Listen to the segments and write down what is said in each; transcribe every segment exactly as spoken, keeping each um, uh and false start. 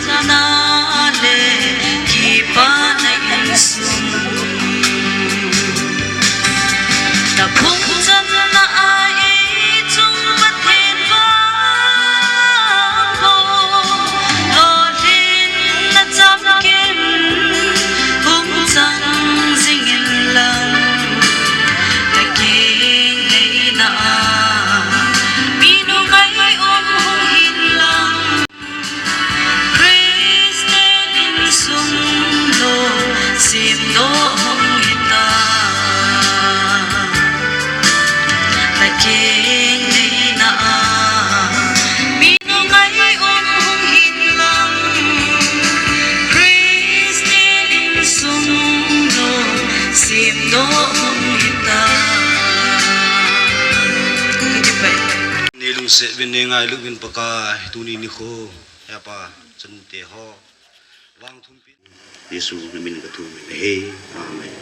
Sana le kipana insung. Na phung channa a ei chung Pathen vang ho. Lolhinna chamkim hung chang jing inlang. Na kingaina a minu ngai um hung hinlang. Christian insung lou, simdoh hung hita. Na kingaina a, minu ngai um hung hinlang. Christian insung lou, simdoh hung hita. Ni lungset uvin, ni ngailut uvin Pakai, tuni nikho. Hepa, chanu te ho. Vang thum pi. Jesu min ka thum in. He, amen.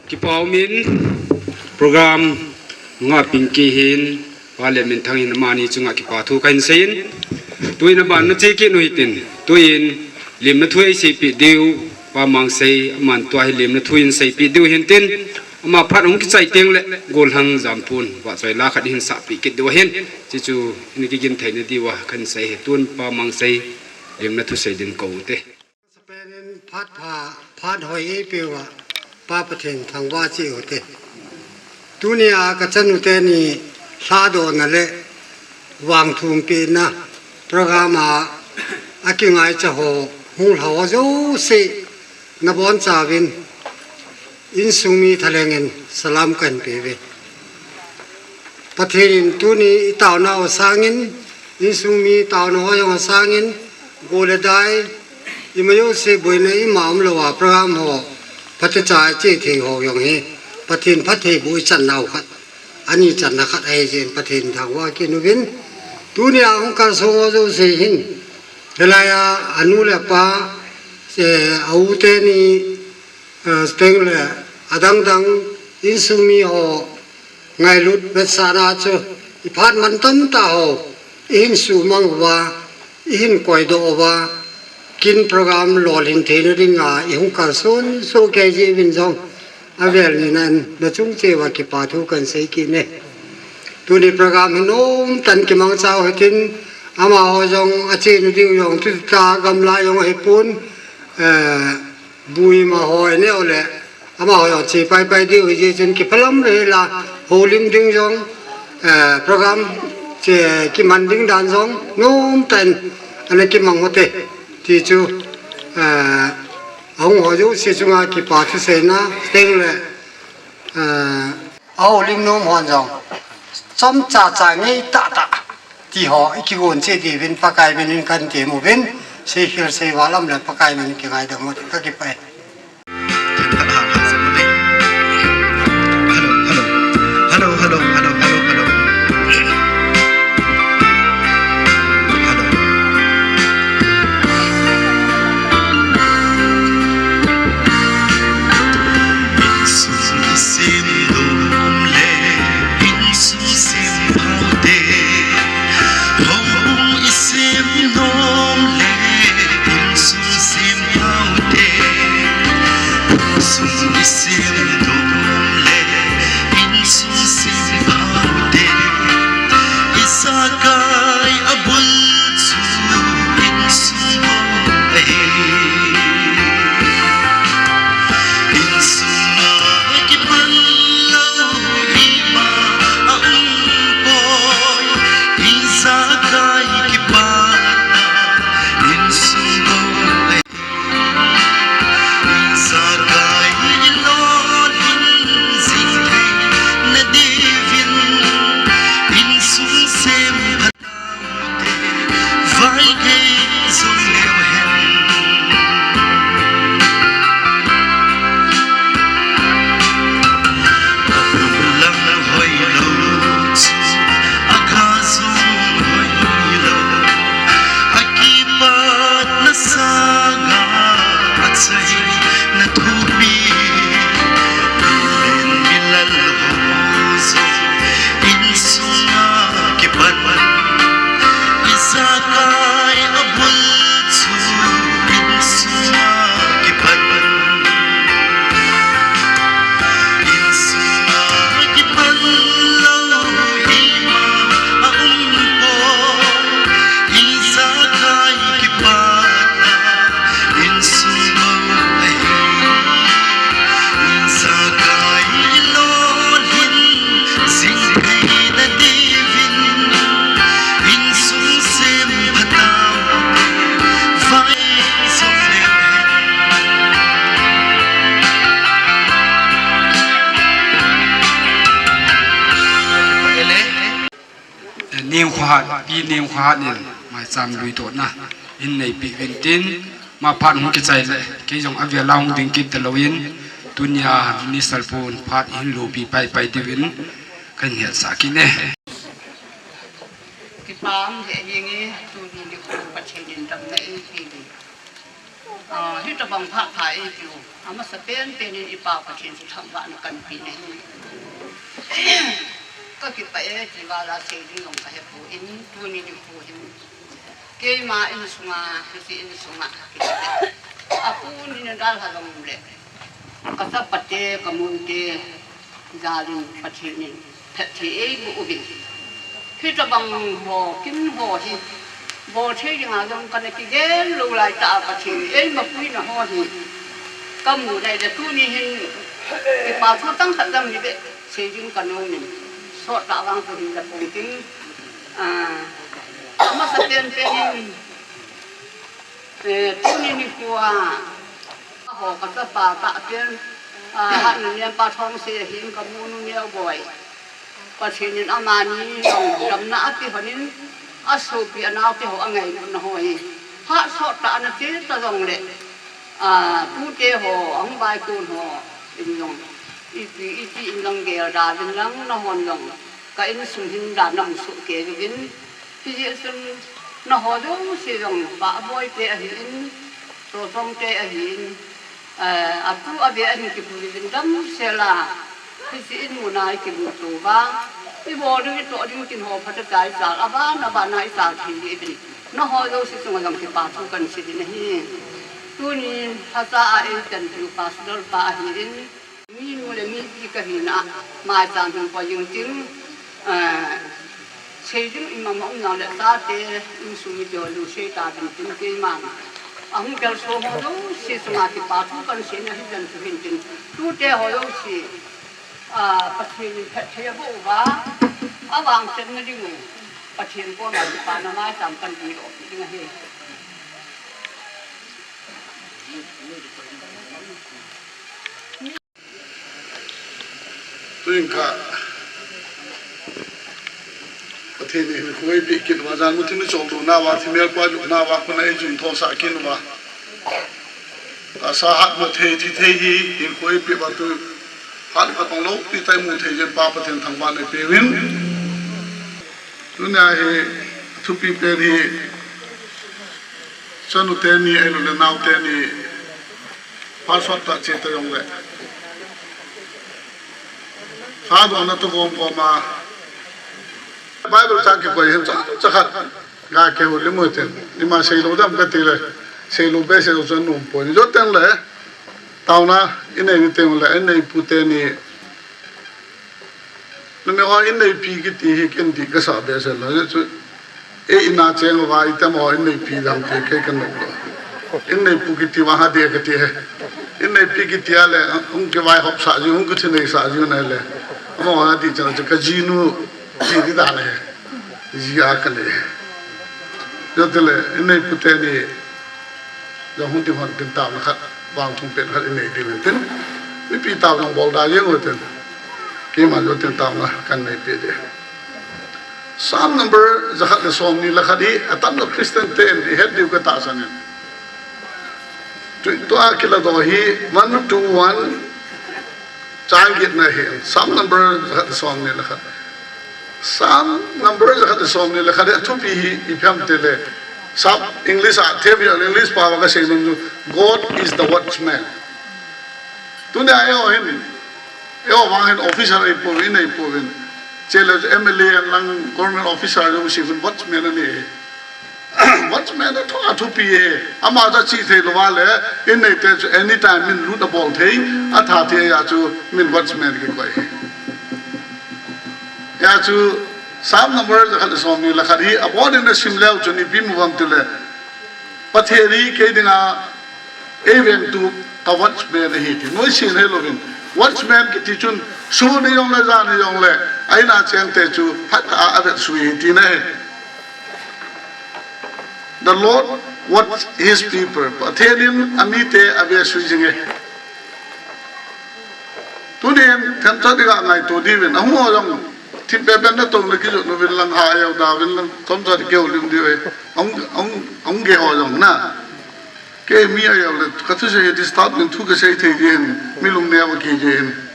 Kipa umin program nga ping kihin, Pa Lenminthang in amani chunga kipa thu kahin seiyin. Tuin aban na che kit u hitin. Tuin limna thu eiseipi diu, Pa Mangsei, aman tua hi limna thu in seipi diu hintin. Ama phat hung kichai teng le, gollhang jampun, vahchoi la khat hin sahpi kit diu ahin. Chuchu, hin kigin theina diuva kahin sei hi tun Pa Mangsei, limna thu sei din kou te. Sapen in phat pha, phat hoi eipeuva, Pa Pathen thangvah cheh u te. Tunia ka chanu teni lhadohna le vangthumpina program a, akingaicha ho, hung lha ho jouse, nabonchauvin, insung mi thalheng in salam kahin peuve. Pathen in tuni itaona ho sangin, insung mi taona ho jong sangin, go le dai, ima jouse boina ima umlouva program ho, phatecha che thei ho jong hi, Pathen phattheiboh ichan nau khat, ani channa khat ahi jeh in Pathen thangvah kit uvin. Tunia hung kalsong ho jouse hin, hilai a anu le apa, eh, a u teni, eh, teng le adang dang insung mi ho ngailut vetsahna chu iphat man tamtah ho ihin sumang uva, ihin koidoh uva, kin program lolhin theina dinga ihung kalson soh kei jeh uvin jong avel nina in nachung cheh uva kipa thu kahin sei kit e. Tuni program hi nomtah in kimangcha u hitin, amaho jong achenu diu jong tuta gamla jong ahipon, eh, buima ho ineo le, amaho jong che paipai diu hijeh chun kiphalam le hila, houlim ding jong, eh, program che kiman ding dan jong nomtah in ana kimang u te. Tichu, eh, ahung ho jouse chunga kipa thuseina teng le, eh, ahoulim nom hon jong chomcha cha ngei tahtah ti ho ikigon cheh diuvin Pakai min in kahin tem uvin, seikhel seival aum le Pakai min in kingaidam u te, kakipah e. Hello, hello. Hello, hello, hello, hello, hello. Hello. Insung isim nom le, insung sim phau te. Houbung isim nom le, insung sim phau te. Insung isim nom le, insung sim phau te. Ijakai abul chu insung bou ahi. Insung a kipan lou ima aum poi. Ijakai kipan a insung bou ahi. Ijakai ilolhin Ningkhohat, Pi Ningkhohat in maicham lui tona in neipi uvin tin, ma phat hung kichai le, kei jong avel a hung ding kit talou in, tunia Minister pun phat in lopi pai pai diuvin, kan hetsah kit e. Kipah e, henge, tuni nikho Pathen in damna eipe uvin. Ah, hitabang phat pha eipe u. Amasa penpen in i Pa Pathen chu thangvahna kanpe na hi. Ka kipah e, ti vala sei ding jong ka hepon, tuni nikho hin. Keima insunga, hiche insunga, kipah e. Apu ni na dalha jong le. Ka chapate, ka moute, jal in Pathen in phatthei eiboh uvin. Hitabang ho, kin ho hi, bol thei dinga jong kana kigel lou lai tah a Pathen in eimapuina ho hi, ka mu lai le tuni hin, kipa thu tangkhat jong ni beh, sei ding ka nom in, sot tah vang chu hin la pung tin, ah, amasa penpen in, Eh, tuni nikho a, ho ka chapa tah pen, ah, Hatna Nempa Thongse hin ka munu neo boi. Pathen in amani jong damna ape lhonin, asopi anaote ho angailutna ho hi. Phat sot tah ana che ta jong le, ah, tute ho, ahung vaikon ho, in jong, ipi, iti in lang gel da vin lang nahon jong. Ka insung hin dan na mu soh kei uvin. Hijeh chun naho jouse jong Vahboi te ahin, Tochong te ahin, eh, atu ave ahin kipu uvin damsel a. Hiche in muna i kimu tou va. I bol ding i toh ding tin ho phatah a i chal, aban aban a i chal thei uvin. Naho jouse chunga jong kipa thu kan sei ding ahi. Tuni lhasa a ei chanpiu Pastor pa ahin. Minu le mipi kahina, maicham hin poi jing tin, eh, sei ding ima ma um nang le chate, insung mite ho lungset tah a ding tin keiman. Ahung kalson ho jouse chunga kipa thu kan sei na hi jan chu hin tin. Tute ho jouse, ah, Pathen in phatthei aboh uva, avang chenna ding u. Pathen koma kipana maicham kan pe lou ding ahi. Tuin ka Pathen in hinkho eipeh kit uva, jan muthim i chol lona uva, thimel poi lona uva, khun a ei jun thosah kit uva. Tahsa hatmo thei, thi thei hi hinkho eipeh uva tu, hat ka tong lou, pi tai mu thei jeng pa Pathen thangvahna eipeuvin. Tunia hi thupi pen hi, chanu teni, ahilou le nao teni, phat sot tah che ta jong le. Sa dong na to gom gom a. Bible chang kikoi hin cha, cha khat. Ga kihou le mo ten. Ima sei lou dam kati le. Sei lou be sei lou chun nom poi. Jou teng le. Taona, inei ni teng le, inei pu teni. Numei ho inneipi kiti hi ken dih kasah behseh lou. Chu, ei in a cheng uva, item ho inneipi dang ti kei ka nom lou. Inneipu kiti uva ha dih kati he. Inneipi kiti a le, hung kivaihop sah jiu, hung kithinei sah jiu na le. Amaho na ti chang chu ka jinu, ji dih dan he. Ji a ka nei. Jou te le, inneipu teni. Jong hung ti hon tin taona khat, vang thum pen khat inei ding tin. Mipi tao jong bol da jeng u tin. Keima jou tin taona kan nei pe ding. Psalm number jakhat le somni le khat hi, atam lo Christian ten i het diu ka tahsan in. Tu, tua kiladoh hi, one two one, chang get na hi, Psalm number jakhat le somni le khat. Psalm number jakhat le somni le khat hi athupi hi ipi ham ti le. Psalm English a, them hi English pao a kasei nom chu, God is the watchman. Tunia eiho hin, eiho vang hin officer eipouvin, eipouvin. Chule M L A lang government officer jouse hin watchman ahi. Watchman athu, athupi e. Ama cha chi thei lou va le, innei te chu anytime min lut abol thei, atha thei a chu min watchman kikoi e. Hia chu Psalm number jakhat le somni le khat hi, abon in nasim leu chun ipi mu ham ti le. Pathen hi kei dinga Ei vengtu ka watchman ahi ti. Noise in helouvin. Watchman kiti chun sun ni jong le, jan ni jong le, a in a cheng te chu phat a avet sui ahi tina ahi. The Lord watch his people. Pathen in amite avet sui jing e. Tunin themcha dinga ngaito diuvin. Ahung ho jong Thim pepen na tong le kijot nu vin lang ha yau da vin lang. Tom sa di keu lim di ve. Ong, ong, ong ge ho jong na. Kei mi a yau le, ka thusei hi disturb min thu kasei thei di hin, mi lung neo ki di hin.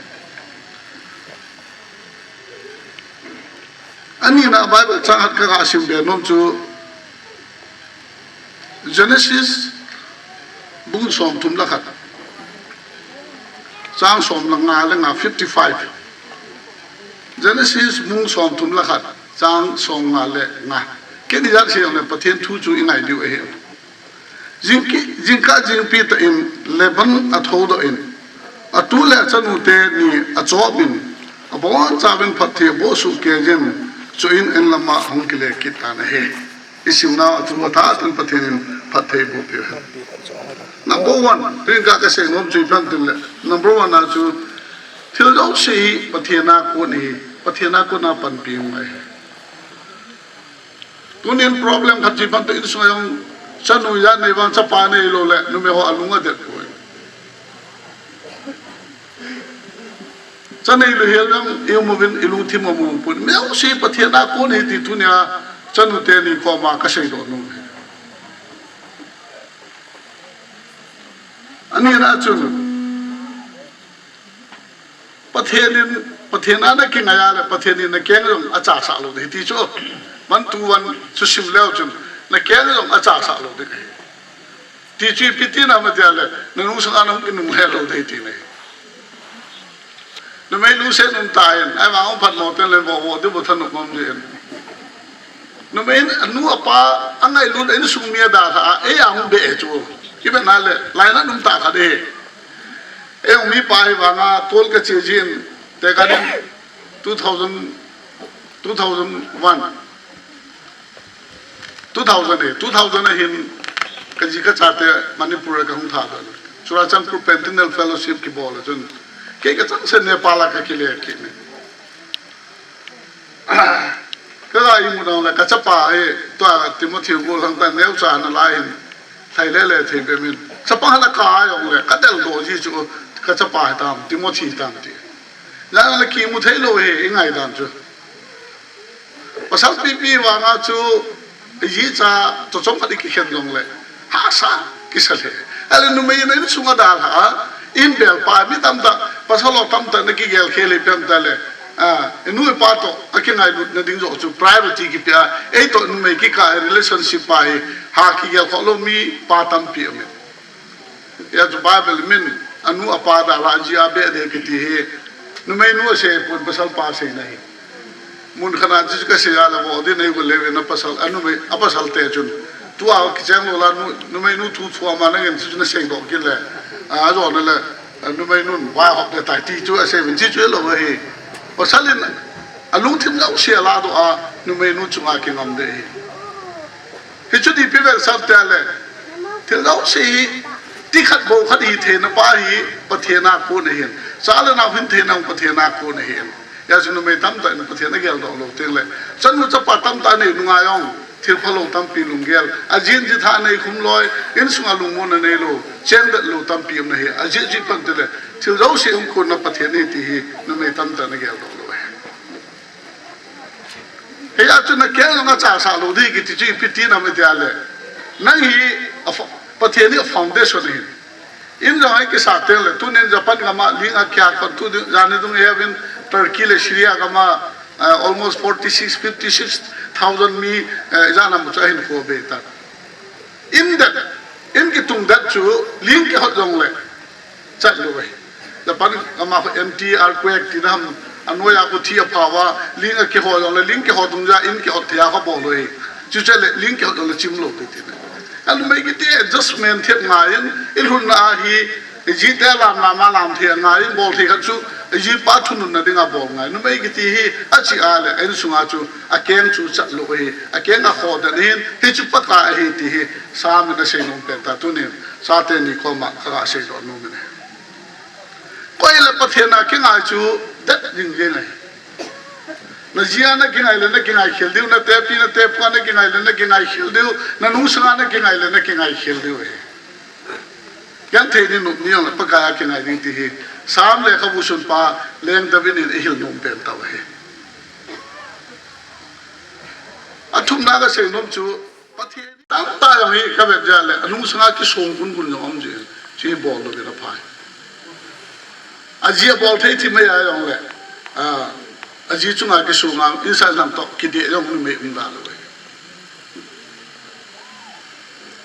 Ani na Bible chang khat ka ga sim be nom chu Genesis bung som thum le khat. Chang som le nga le nga, fifty-five. Genesis bung som thum le khat, chang som nga le nga. Kei ni jat si le Pathen thu chu i ngai diu ahi. Jingki, jingkah jingpi tah in Laban a thoudoh in, a tu le a chanu teni a chop in, a bon chauvin phatthei boh suh kei jin, chuin in lama hung kile kit tan ahi. I sim nau a thu a tha tan Pathen in phatthei boh peh hen. Number one, tuin ka ka sei nom chu i phan tin le. Number one a chu thil jouse hi Pathen a kon hi, Pathen a kon a panpi ngai. Tunin problem khat chi pan to insung a jong chanu ijat nei vang chapa neilou le numei ho alung adet poi. Cha neilou hel vang i um uvin i lungthim a um poi. Meu si Pathen a kon hi ti tunia chanu teni koma ka seidoh nom. Ani na chun Pathen in, Pathen a na kingai a le, Pathen in na keng jong a chasah lou ding ti chu. One to one chu sim leu chun, na keng jong a chasah lou ding ahi. Ti chu ipi tina ma tia le, na nungsang a na hung kinung le lou ding ti nei. Numei lungset um ta in, ai ma hung phat mo ten le vo vo di bo thanop mom di in. Numei in, anu apa, a ngailut, insung mi a dalha a, ei a hung be chu. Kibe na le, lainat um ta kha de. Ei hung mi pa hi vanga, tol ka che jin, te ka din, two thousand, two thousand one. Two thousand e, two thousand a hin, ka ji ka cha te Manipur a ka hung tha ta. Churachandpur Pentinal Fellowship kibol a chun. Kei ka chang se Nepal a ka kile kit ne. Ka ga imu dang le, ka chapa hi, tua Timothy Gollhang ta neo cha na lai hin, thai le le thei be min. Chapa na ka jong le, ka del do ji chu, ka chapa hi tam, Timothy tam ti. Jang le kimu thei lou hi, i ngai dan chu. Pasal pipi vanga chu, Iji cha, to chom khat i kikhen jong le. Hahsa, kisa le. Ale numei in insung a dalha a, in bel pa mi tamtah, pasal ho tamtah na kigel khel hi pem ta le. A, i nu i pa to, a kingailutna ding joh chu priority kipe a, ei to numei kikah relationship pa hi, ha kigel khoh lou mi pa tampi um e. Hia chu Bible min, anu apa dalha ji a be de kiti hi, numei nu a sei pon pasal pa sei na hi. Mun khat a chu ka sei a le vo di nei vo le ve na pasal, a numei, a pasal te chun. Tua kicheng lou la nu, numei nu thu thua ma na ngen chu na sei doh kit le. A, a jo na le, a numei nun vai hop de tai ti chu a sei vin ti chu lou hi. Pasal in, a lungthim jouse a la doh a, numei nu chunga kingam de hi. Hichu ipi vetsah tia le, thil jouse hi, ti khat bou khat hi theina pa hi, Pathen a kon ahin. Cha le nao hin theina Pathen a kon ahin. Hia chu numei tamtah in Pathen a geldoh lou teng le. Chanu chapa tamtah nei nunga jong, thil phalou tampi lunggel. A jin ji tha nei khum loi, insung a lungmon a nei lou, cheng det lou tampi um na hi. A ji ji pan te le, thil jouse um kon na Pathen hi ti hi, numei tamtah na geldoh lou ahi. Hia chu na keng jong a chasah lou di kiti chu ipi tina ma tia le. Nang hi a fo-, Pathen hi a foundation ahin. In jong a kisa teng le, tunin Japan gam a ling a kia kon tu di, jani dung he vin Turkey le Syria gam a, eh, almost forty-six, fifty-six thousand mi, eh, jana mu chu ahin kho be ta. In det, in kitung det chu ling kihot jong le. Chat lou ve. Japan gam a khu M T earthquake ti na ham, a noi a khu thi a pha va, ling a kiho jong le, ling kiho tung ja, in kiho thei a kha bol lou hi. Chu che le, ling kiho jong le chim lou ti ti ne. A numei kiti adjustment thiam ngai in, i lhun na a hi, i ji te lam lam a lam thei ngai in, bol thei khat chu, i ji pa thunun na ding a bol ngai. Numei kiti hi, a chi a le, a insung a chu, a keng chu chat lou hi, a keng a kho den hin, hi chu Pakai ahi ti hi, Sam in a sei nom pen ta tunin. Chate ni koma ka ga seidoh nom e. Koi le Pathen a kingai chu det jing jing ahi. Na ji a na kingai le na kingai khel diu, na tepi na tepu a na kingai le na kingai khel diu, na nungsang a na kingai le na kingai khel diu ahi. Genthei ni nop ni jong le Pakai a kingai ding ti hi. Sam lekhabu sunpa Leng David in i hil nom pen tau ahi. Athumna kasei nom chu, Pathen tamtah jong hi kavet jeh le, anung sanga kisong gungun jong um jin, chu bol louvin aphai. Aji abol thei thim mai a jong le, a, aji chunga kisong a, insung lang toh kidei jong numei um da lou.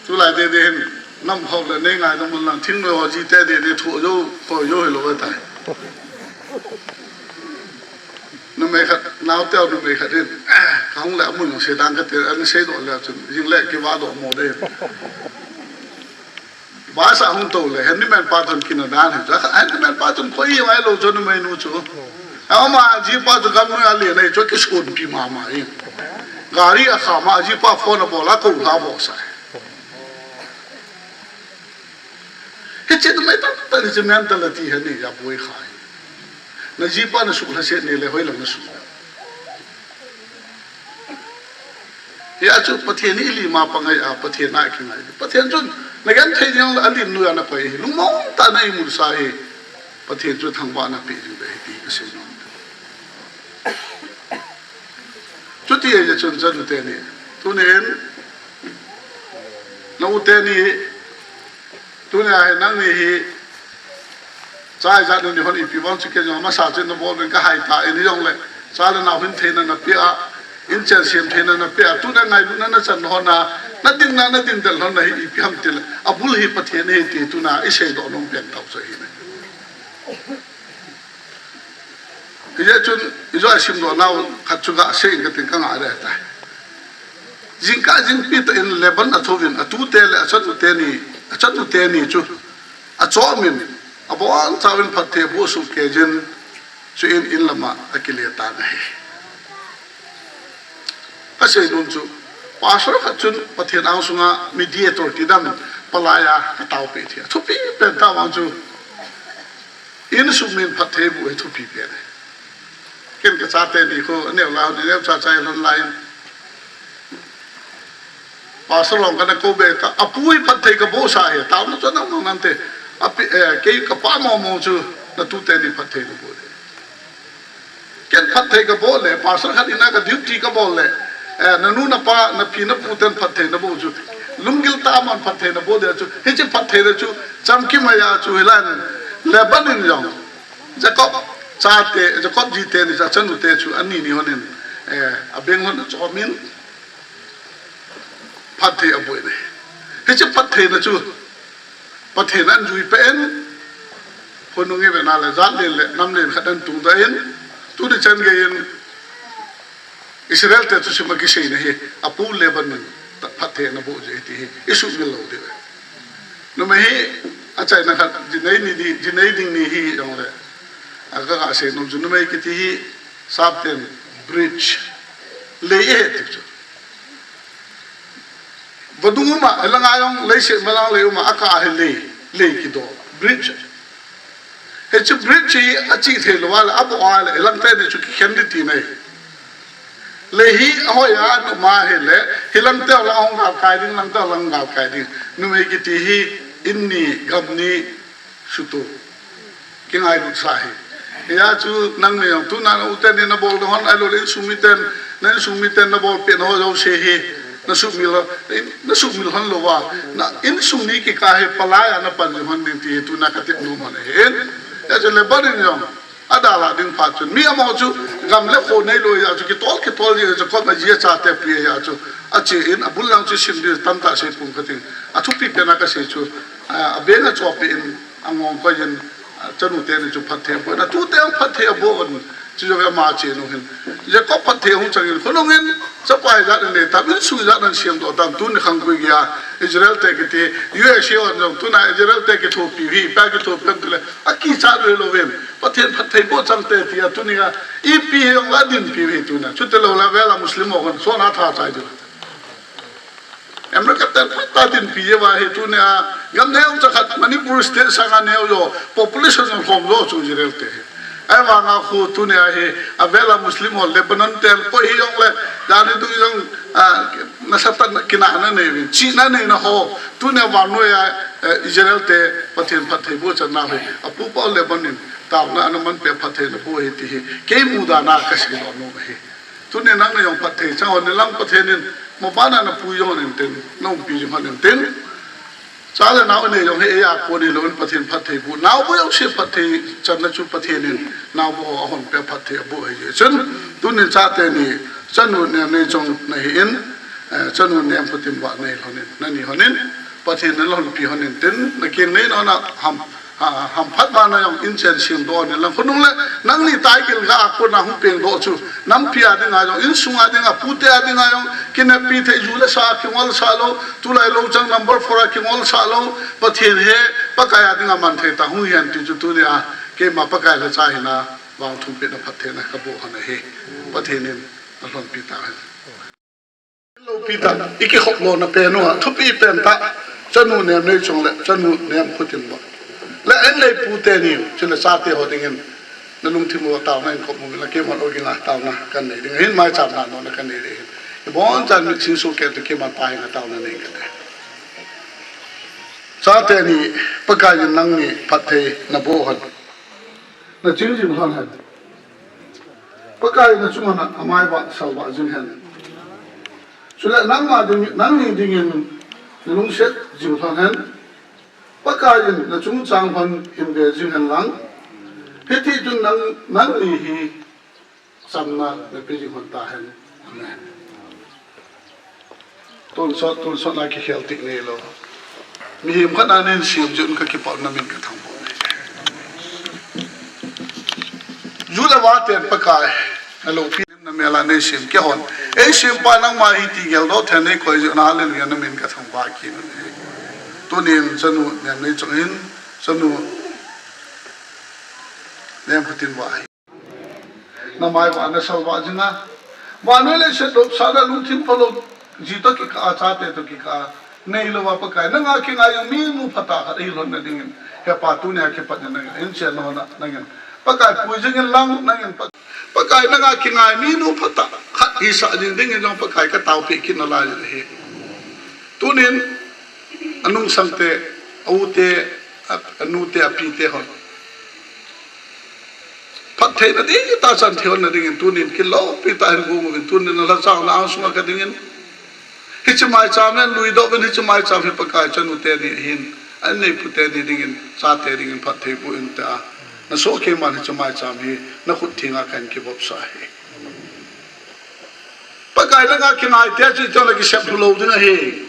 Tulai dede hin, nam hou le nei ngai dong mun lang, thingnoi ho jite dede thu jou, koi jou hilou tai. Numei khat, naote numei khat in, kahung le amun jong sei dang kate, ana seidoh le chun, jing le kivahdoh mo de. Bus a hung tou le, handyman pa chun kina dan hi. Handyman pa chun koi ngai lou chu numei nu chu. Ama ji pa chu gamnoi a le nei chu kisunpi mama in. Gari a kham a ji pa phone a bol a kou lha bol sa. Hiche numei tamtah hiche mentality hi nei a boi khai. Na ji pa na sukha se nei le hoilang na sukha. Hia chu Pathen in ilim a pangai a, Pathen a kingai. Pathen chun na genthei ding a lim noiya na koi hi. Lungmong tah a na imut sa hi. Pathen chu thangvahna pe jing ve hi ti kasei nom. Chuti ahile chun chanu teni. Tunin, na u teni, tunia hi nangni hi, cha ijat nani hon ipi vang chu kei jong masa chu nabol uvin kahai tai, hijongle, cha le nao hin theina napeh a, inchen sem theina napeh a, tunia ngailutna nachan hon a, nadinna, nadindel hon a hi ipi ham tile, abul hi Pathen ahi ti tunia iseidoh nom pen tau chu ahi. Hijeh chun, ijou a simdoh nau khat chu gasei inge katin kangai le tai. Jingkah jingpi tah in Laban athouvin, atute le achanu teni, achanu teni chu, achom in, abonchauvin phatthei aboh sohkei jin, chuin in lama akile tan ahi. Kasei nom chu, pastor khat chun Pathen angsunga mediator ti dan palai a ataopeh thei. Athupi pen tah vang chu, insung min phatthei aboh hi thupi pen ahi. Ken kachate ni khu, aneo lai, aneo chacha lhon lai. Pastor long kana kou be ta, apu hi phatthei kaboh sa hi, taona chu nang nang nante. Api, eh, kei kapa mong mong chu, natute ni phatthei naboh de. Ken phatthei kaboh le, pastor khat in a ka duty kabol le, eh, nanu napa, napi napu ten phatthei naboh chu, lunggil tah a man phatthei naboh dia chu, hiche phatthei le chu, chamkim a chu hilan, Laban in jong, Jacob chate, Jacob jite ni, achanu te chu, ani ni hon in, eh, abeng hon achom in, phatthei aboh in ahi. Hiche phattheina chu, Pathen in ajui peh in, khonung i vena le, jat len le, nam len khat ahin tungdoh in, tuni chan gei in, Israel te thusim a kiseina hi, apu Laban in phatthei ana boh jeh ti hi, isuhmil lou diu ahi. Numei hi, achaina khat, jinei ni di, jinei ding ni hijongle, a kaga sei nom chu, numei kiti hi, sapten, bridge, lei ahi ti chu. Vadung uma, hilanga jong leiset malang lei uma, akah hi lei, lei kidoh, bridge. Hiche bridge hi achih thei lou a le, aboh a le, hilang teni chu kikhen ding tina ahi. Lei hi ahoi a aum a ahile, hilang teu lang ahung galkai ding, lang teu lang galkai ding. Numei kiti hi, in ni, gam ni, suhtoh. Kingailut sa ahi. Hia chu nangni jong tuna na u teni nabol ding hon ahilou le insung miten, na insung miten nabol pehna ho jouse hi, nasuhmil, nasuhmil hon lou a. Na insung ni kikah hi palai a napan jing hon ding ti hi tuna katep nom hon ahi. Hia chu Laban in jong, adalha ding phat chun. Mi amaho chu gam le kho neilou hia chu kitol, kitol jing chu koma ji a chate pi hia chu. Ache in abul lang chu sim ding tamtah sei pum kating. Athupi pen a kasei chu, a, abeng a chopeh in, angong koi in, a, chanu teni chu phatthei aboh in, atute jong phatthei aboh in, chu jong ama chenu hin. Jacob phatthei ahung chang in, khonung in, chapa ijat anei tam, insung ijat ana semdoh tam, tuni khang koi geiya, Israel te kiti, U S A hon jong, tuna Israel te kithopi u hi, ipi a kithopi u ham tile, akichat lou vin, Pathen phatthei boh chang te tia, tunia, ipi hijongle adinpi u hi tunia, chuti lou le, avel a Muslim ho hon, sona tha chai diu. America ten phatah a dinpi jeh uva hi tunia, gam neocha khat Manipur state sanga neo jo, population jong khom jo chu Israel te hi. Ahivanga khu tunia hi, avel a Muslim ho Lebanon ten koi hijongle, dani tu jong, a, nasatah a kinahna nei uvin, chihna neina ho, tunia vannoi a, eh, Israel te Pathen phatthei boh channa hi, apupa Laban in, taona ana manpeh phatthei ana boh hi ti hi, kei mudan a kasei nom ahi. Tunin nang na jong phatthei chang hon in lang, Pathen in mabana na pui jong hon in tin, na umpi jong hon in tin. Cha le nao nei jong hi eia kon hilou in Pathen phatthei boh. Nao boh jong se phatthei channa chu Pathen in nao boh ho ahon peh phatthei aboh ahi jeh chun. Tunin chate ni chanu Nemneichong na hi in, eh, chanu Nemkhotinvah nei lhon in, na ni hon in, Pathen in na lhonpi hon in tin, na keng nei na na ham. Ha, hamphat bana jong in chen semdoh hon in lang, khonung le nangni taigil ga a kona hung pengdoh chu, nampi a dinga jong, insung a dinga, pute a dinga jong, kineppi thei, ju le sa a kingol sah lou, tulai lou chang number four a kingol sah lou, Pathen he, Pakai a dinga man thei tah hung hihen ti chu tunia, keima Pakai lhacha hina, vang thumpehna phattheina kaboh hon ahi, Pathen in alhonpi tahen. Loupi tah, i kikhop lona pen uva, thupi pen tah, chanu Nemneichong le, chanu Nemkhotinvah. Le, in nei pute ni, chule chate ho dingin, na lungthim uva taona in khop mu la, keima ogin a taona kan nei ding, hin maicham na no na kan nei ding. I bon chan mi sin su ke tu keima pa hin taona nei ka te. Chate ni, Pakai in nangni phatthei na boh hon. Na ching jing lhon hen. Pakai na chunga na amai vah, salvah jing hen. Chule nangma ding, nangni dingin na lungset jing lhon hen. Pakai in na chungchang lhon in ve jing hen lang. Hiti chun nang, nangni hi chamna na pe jing lhon tahen. Amen. Tonsot, tonsot na kikhel tik nei lou. Mihem khat na nen siam jun ka kipah na min ka thangvah nei. Ju le va ten Pakai, na loupi na mel a nei siam kei hon. Ei siampa nangma hi ti geldoh then nei koi jun na le na min ka thangvah kit. Tunin chanu Nemneichong in, chanu Nemkhotinvah hi. Na mai vah na salvah jing a. Vannoi leiset dopsahna lungthim phalou ji toh kikah a, chate toh kikah a. Nei louva Pakai, nanga kingai jong minu phatah khat ahi lhon na dingin. He Pa tunia kipat na nanga in chen na hon a nangin. Pakai pui jing in lang nangin Pa-, Pakai nanga kingai minu phatah khat hisah jing dingin jong Pakai ka taopeh kit nalai jin ahi. Tunin anungsang te, a u te, a, a nu te, a pi te hon. Phattheina ding, tahsan thei hon na dingin tunin kiloupi tah hin gong uvin tunin na lhacha na angsunga ka dingin. Hiche maicham hin luidoh uvin hiche maicham hi Pakai chanu teni hin, an neipu teni dingin, chate dingin phatthei boh in tia. Na soh keiman hiche maicham hi, na khut thenga kahin kivopsah ahi. Pakai nanga kingai te chu itih a kisep lou ding ahi.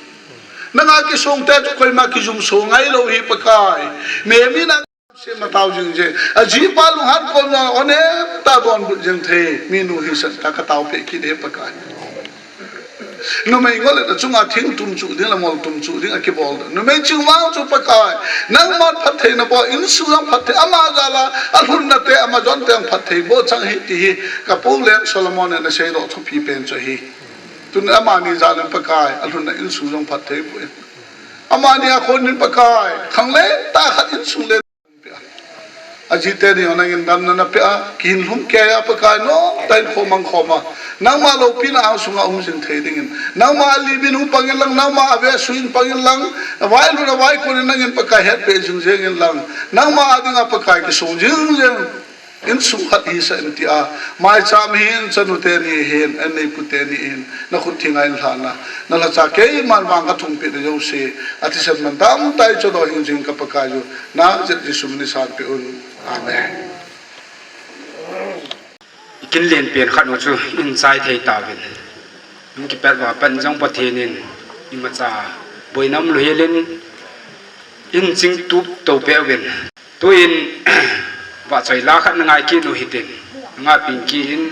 Nanga kisong te chu koima kijumso ngai lou hi Pakai. Nehemiah na Sem na tao jing jeng. Ajipa lunghan kom na onem ta donbut jeng thei. Minu hisah tah ka taopeh kit e Pakai. Numei ngol le na chunga thing tum chu ding le mol tum chu ding a kibol. Numei ching vang chu Pakai. Nangman phattheina boh, insung jong phatthei, ama jal a, alhunna te, ama jon te jong phatthei boh chang hi ti hi. Ka pu Leng Solomon in aseidoh thupi pen chu ahi. Tun amani jal in Pakai, alhunna insung jong phatthei boh in. Amani a kon in Pakai, khanglentah khat insung le Aji teni hon nangin damna napeh a, kihin lhum kei a Pakai, nomtah in khomang khom a. Nangma loupina angsunga um jing thei dingin. Nangma alim in hung pang in lang, nangma aveh sui in pang in lang, avai lhun avai kon in nangin Pakai hetpeh jing jeng in lang. Nangma a dinga Pakai kisong jing jeng. Insung khat hisah in tia, maicham hin, chanu teni hin, an neipu teni hin, na khut thenga in lhana, na lhacha keiman vang ka thumpeh na jouse, athisan man tamtah in chodoh hing jing ka Pakai u, nang jep Jesu min in sanpeh un. Amen. Kin len pen khat u chu in chai thei tauvin. In kipat uva pan jong Pathen in imacha boina umlou hel in, in chingtup to peh uvin. Tuin, vahchoi la khat na ngai kit u hitin, na ngaipi kit in.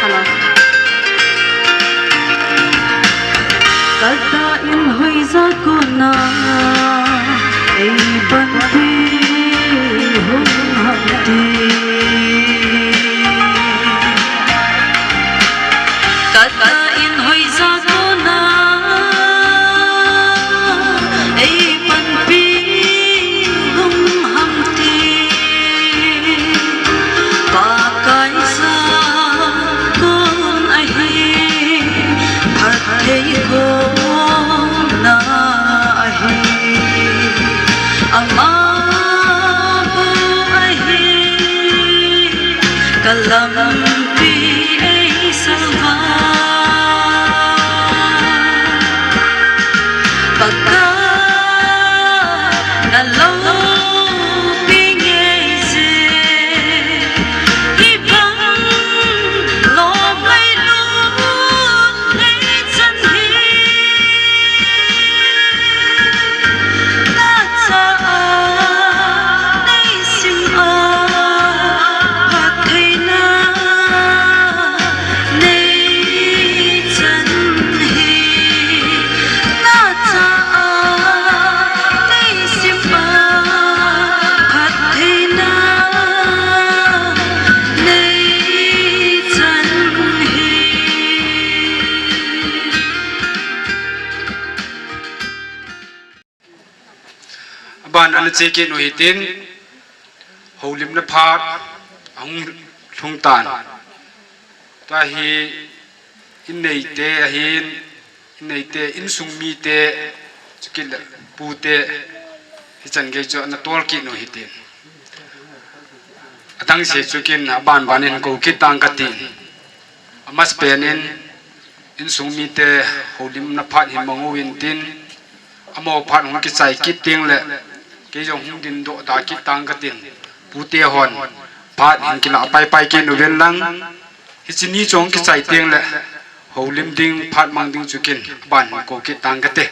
Hello. Kata in hoija kona, ei panpi hung ham ti. Kata in hoija kona, ei panpi hung ham ti. Pakai ja kon ahi, phatthei ho. Ana che kit u hitin, houlimna phat ahung lhung tan. Tua hi inneite ahin, inneite, insung mite, chukit le pute, hichan gei chu ana tol kit u hitin. Adang se chu kin aban ban in kou kit tang katin. Amasapen in, insung mite houlimna phat hin mang uvin tin, amaho phat hung kichai kit teng le, kei jong hung dingdoh ta kit tang katin, pute hon phat hin kila pai pai kit uvin lang, hiche ni chu hung kichai teng le, houlim ding, phat mang ding chu kin aban hin kou kit tang kate.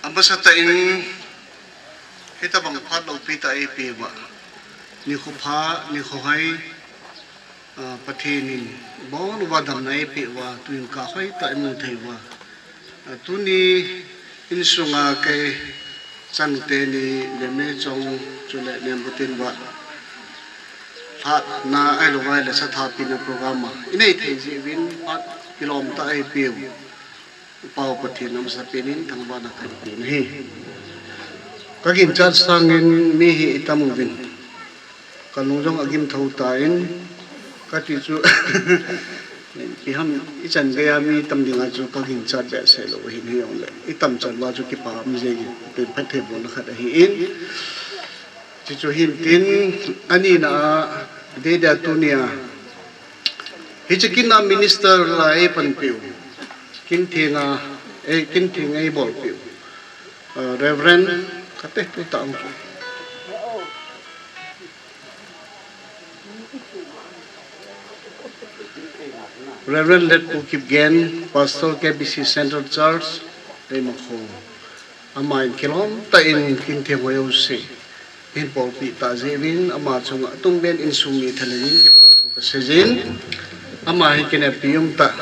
Amasa tah in, hitabang phat loupi tah eipeh uva, nikho pha, nikho hoi, ah, Pathen in abon uva damna eipeh uva, tuin kah hoitah imu thei uva. Ah, tuni insunga kei changte ni, Neme Chong chule Nembutin va lhatna ahilou vai le sathapina program a inei thei jeh uvin phat kilom tah eipeh u Pau Pathen amasapen in thangvahna kahin pe ahi. Kaginchat sangin mi hi itam uvin, kalung jong agim tho tan, kati chu, ipi ham, ichan geiya mi tam dinga chu kaginchat behseh lou ahin, hijongle itam chan uva chu kipa um jengin, pen phattheibohna khat ahin. Chuchu hintin, anina a, adeh dia tunia, hiche kin a minister la eipanpiu, kin thenga, ei, kin theng eibolpiu, ah, Reverend, kate tu tang chu, Reverend Letpu Kipgen, Pastor, K B C Central Church, Leimakhong. Aman kilom tah in kin theng hoi jouse ahin bolpeh tah jeh uvin, ama chunga atungbeh in insung mi thalheng in kipa thu kaseijin, ama hi kinepi umtah,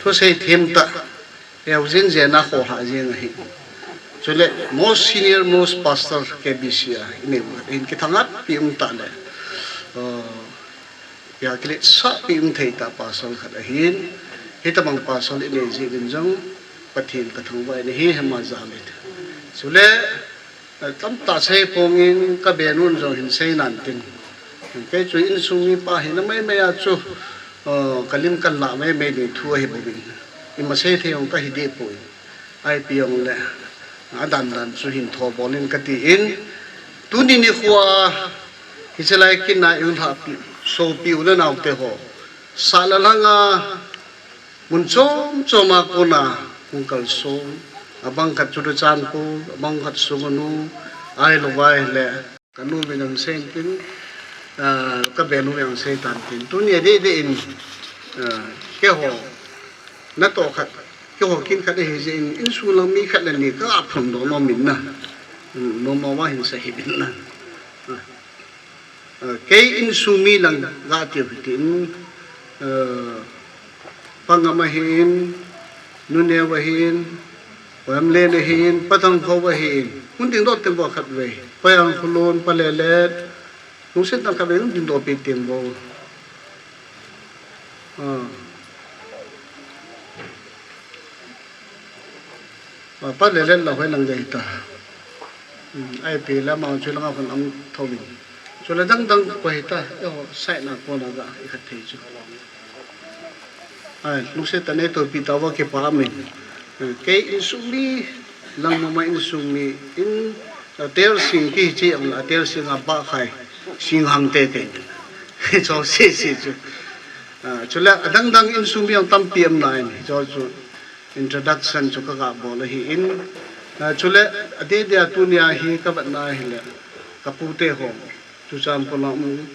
thusei themtah, eujin jena kholhah jeng ahi. Chule most senior most pastor K B C a inei uva hin kithangpi umtah le, uh, Pia kiletsahpi um thei tah pastor khat ahin, hitabang pastor inei jeh uvin jong Pathen kathangvah in ahi, hema jal in. Chule, eh, tamtah sei pongin kabenun jong hin sei nan tin. Kei chu insung mipa hina maimai a chu, eh, kalim kanlah maimai ding thu ahi bouvin. Ima sei thei jong kahi deh poi. Ipi jongle, adan dan chu hin thobol in katin, tuni nikhoa, hichelai kin a ihung lhahpi, sopi u le naote ho, sahlam langa, mun chom chom a kona hung kalson, abang khat Churachandpur, abang khat Sugnu, ahilou vai le, kanu vin asei tin, ah, kabenu vin asei tan tin. Tuni adeh deh in, ah, keiho natoh khat, keiho kin khat ahi jeh in, insung lang mi khat le ni kaphondoh nom in na. Nom uva hin sei hih in na. Ah, kei insung mi lang gatiu hitin, ah, Pangam ahin, Nuneo ahin, Poyamlen ahin, Pathankhou ahin, hung dingdoh teng uvo khatvei. Payang Khulun, Palelet, lungset tah khatvei hung dingdoh pi teng uvo. Ah. Ah, Palelet la hoilang gei ta. Hmm, ipi la ma chu langa khun um thouvin. Chule dang dang koi ta, eiho side na kona ga ikhat thei chu. Ai, lungset tah in natoh pi tauva kipa um in. Kei insung mi lang mama insung mi in, ah, Telsing kiche ang la, Telsing a ba khai, Singhang te te. Cho se se chu. Ah, chule adang dang insung mi ang tampi um nan, cho chu introduction chu kaga bol ahin. Ah, chule adeh dia tunia hi kavetna hile, kapute ho. Churachandpur lang,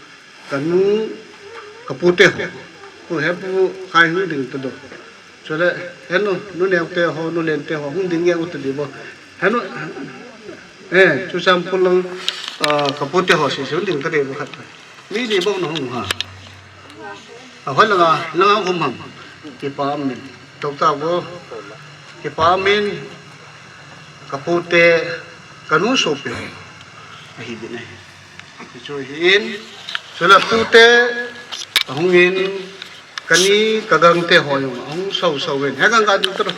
kanu, kapute ho. Pu he pu khai hung ding tadou. Chule, henu, Nuneo te ho, Nulen te ho, hung ding nge u tadi uvo. Henu, eh, Churachandpur lang, ah, kapute ho sese hung ding tadi uvo khat. Mi di bou na hung ha. Ahoi langa, langa um ham. Kipa um in. Tou tauvo. Kipa um in. Kapute, kanu sopi ho. Ahi ding e. Chu hin, chule pute, ahung in, kani, kagang te ho jong, ahung sau sau in. He gang ga ding tro.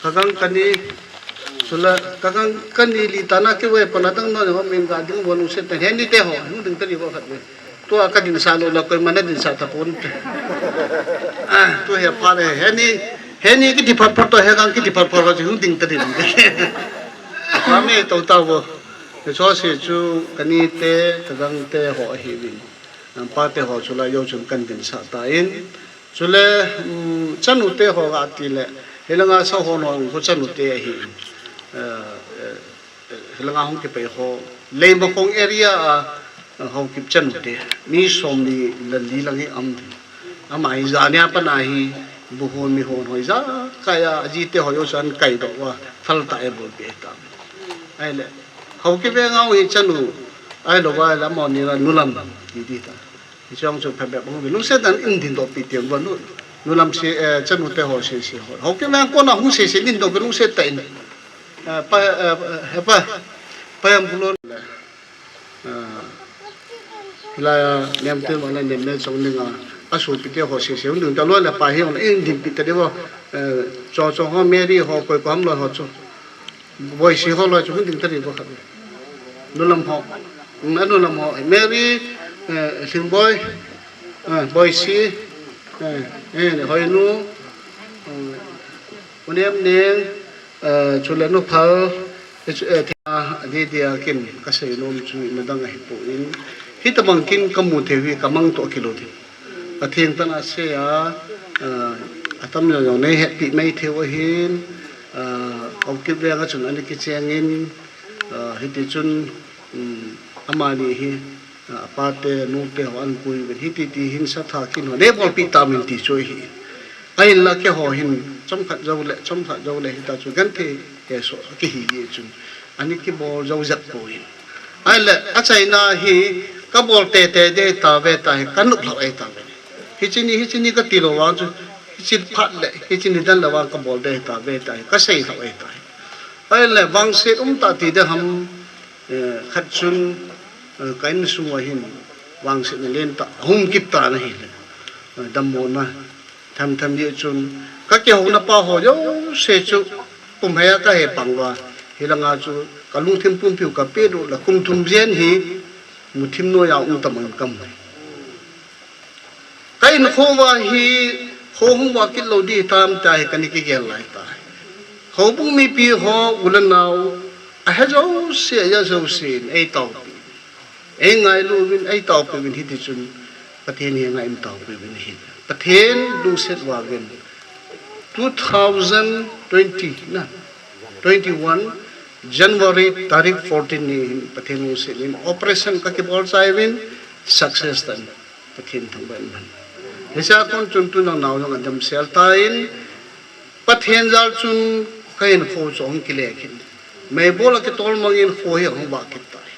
Kagang kani, Chule, ka kang, kani li tana kivei pana dang no, ho min ga ding, ho lungset ta, heni te ho, hung ding tadi ho khat ve. Tua ka ding sa lou la, koima na ding sa ta pon te. Ah, tu he pa le, heni, heni kiti phat phat to, he kang kiti phat phat ho, hung ding tadi. Pa me to ta vo. He so se chu, kani te, ka gang te ho ahi vin. Ang pa te ho chu la, yo chun kan ding sa ta in. Chule, um, chanu te ho ga ti le, hilanga sa ho no, ko chanu te ahi. Eh, eh, Hilanga hung kipei ho, Leimakhong area a, eh, Haokip chanu te, mi som ni le li lang hi um. Ama hi jania pana hi, buhon mihon hoi ja, kaya, aji te ho yo san kai do wa, phal ta e bol pe ta. Ai le, Haokip ve ngau hi chanu, ai lo wa la mo ni la nulam, ti ti ta. Hiche jong chu phabep hung ve. Lungset dan in ding doh pi tiang va nu. Nulam se, eh, chanu te ho se se ho. Haokip lang kona hung se se ding doh ve lungset ta in. Eh, pa, eh, eh, pa. Pa yam bulon. Eh, hilai a nem te ma na nem ne chong ding a. Asopi te ho se se hung ding ta lo le pa hi hung in ding pi ta de vo. Eh, cho cho ho Mary ho koi ko ham lo ho chu. Boisi ho loi chu hung ding tadi vo khat. Nulam ho. Mm, anulam ho. Mary, eh, Lhingboi, eh, Boisi, eh, eh, Hoinu, eh, Unem Neng, eh, chule Nuphal, eh, chu, eh, thia, dia dia kin, ka sei nom chu, na dang ahi poi. Hitabang kin ka mu thei hi, ka mang to kilo din. Pathen tana sei a, ah, atam jong jong nei hetpi mai thei u ahin, ah, Haokip veng a chun ana kicheng in, ah, hiti chun, um, amani hi, ah, apa te, nu te ho an pui uvin, hiti ti hin sa tha kin ho, nei bolpi ta min ti chu ahi. Ahinla keiho hin, chomkhat jou le, chomkhat jou le, hita chu genthei hesoh, kihi hi chun, ana kibol jou jep poi. Ahile, achaina hi, ka bol tete ding ahi tave tahi, ka nop lhah ahi tave. Hiche ni, hiche ni ka ti lou vang chu, hiche phat le, hiche ni dan le vang ka bol ding ahi tave tahi, ka sei lhah ahi tahi. Ahile, vangset um tah ti ding ham, eh, khat chun, eh, ka insung uva hin, vangsetna lentah, hung kip tan ahile, eh, dammona, Them them hi chun, ka kihouna pa ho jouse chu, pumhei a ka he pang uva, hilanga chu, ka lungthim pumpiu ka pet u le kum thum jen hi, muthim noiya um ta mang ka mu. Ka inkho uva hi, kho hung vah kit lou ding tam tia hi ka ni kigel lai tai. Houbung mipi ho, u le nao, ahe jouse, aja jouse in, ei taopi. Ei ngailu uvin, ei taopi uvin hiti chun, Pathen henga ei taopi uvin ahi. Pathen lungset uva uvin. Two thousand twenty na, twenty-one January tarik fourteen ni hin Pathen lungset in operation ka kibol chai uvin success tan Pathen thangvah in. Hiche a kon chun tun nang nao jong adam sel tan, Pathen jal chun ka inkho chu ahung kile kit. Meibol a kitol mang in kho hi ahung vah kit tai.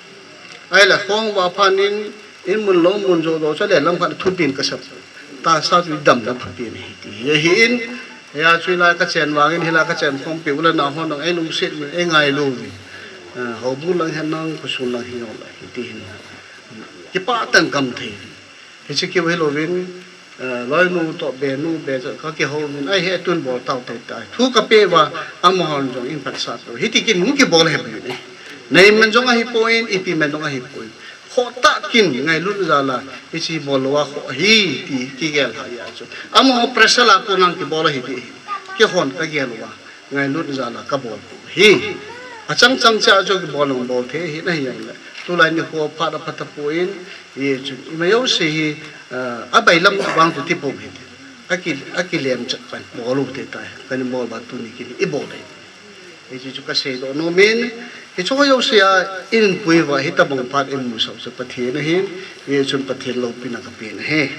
Ahile kho ahung vah phat in, in mun lou mun jo lou chu le lam khat thupin ka sap. Tahsa chu i damna phapen ahi ti hi ahin, hia chu hilai ka chen vangin, hilai ka chen khompi u le nao hon jong ei lungset uvin, ei ngailu uvin. Ah, houbung lang hi nang, khosung lang hi jong lang hi ti hin. Kipah tah in ka um thei. Hiche keu hilouvin, eh, loinu toh benu be chu ka kihou uvin, ahi, tun bol tau tei tai. Thu ka pe uva, amahon jong in phatsah peh u. Hiti kin hung kibol ahi poi. Nei man jong ahi poi, ipi man jong ahi poi. Khoh tah kin ngailutna jal a, hiche bol lou a khoh ahi ti kigel lhah ahi chu. Amaho pressure la kon a kibol ahi ti. Keihon ka gel uva. Ngailut jal a ka bol pu hi. Achang chang cha chu kibol nung bol thei hi nahi jongle. Tulai nikho phat apha tapon, hichun ima jouse hi, ah, abailam vang chu tipum hi. Aki, akilem chat pan bol u te tai. Kani bol ba tuni kin i bol dei. Hichu chu ka seidoh nom in, hichu jouse a in pui uva hitabang phat in musah u chu Pathen ahin, hichun Pathen loupina ka pen ahi.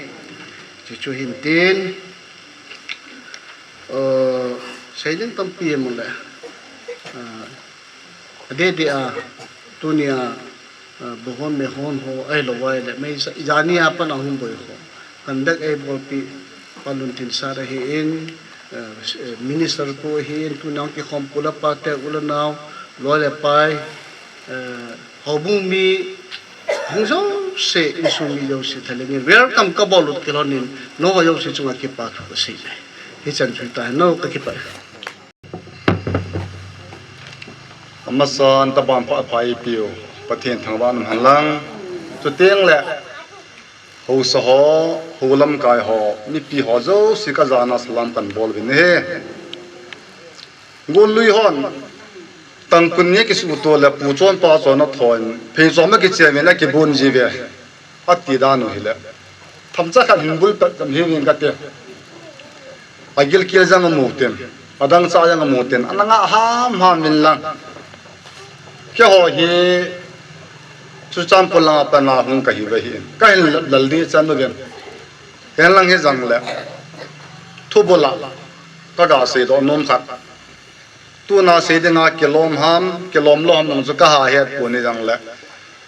Hichu hin tin, Aa, seiding tampi aum le, aa, adeh deh a, tunia, aa, buhon mehon ho, ahilou vai le, mei sa, jani a pat a hung boi ho. Kan dek eibolpi, Pa Luntin Sir ahin, aa, Minister pu ahin, tunia kikhom pu le pa te, u le nao, loi le pai, Aa, houbung mi hung jouse, insung mi jouse thalheng in welcome ka bol u kilhon in, nangho jouse chunga kipa thu ka sei e. Hichan chu tai, nangho ka kipah e. Masan taban pha pha ipiu Pathen thangvah in um hen lang. Chuteng le housa ho, hou lamkai ho, mipi ho jouse kajana salam kahin bol uvin ahi. Gonlui hon tangkun ni kisuto le pu chon pa chon athon phei chom a kichia uvin akibon jiuve. Ati dan u hile, themcha khat hin bul pet jam hi vin kate. Agilkel jang amu tin, adangcha jang amu tin, ana ngah hamham vin lang. Keiho hi Churachandpur langa pat a hung kahiuve ahin, kahin lal di chan uvin. Hen lang hijong le, thubul a kaga seidoh nom khat. Tuna sei dinga kilom ham, kilom lou ham jong chu kaha het pon hijong le,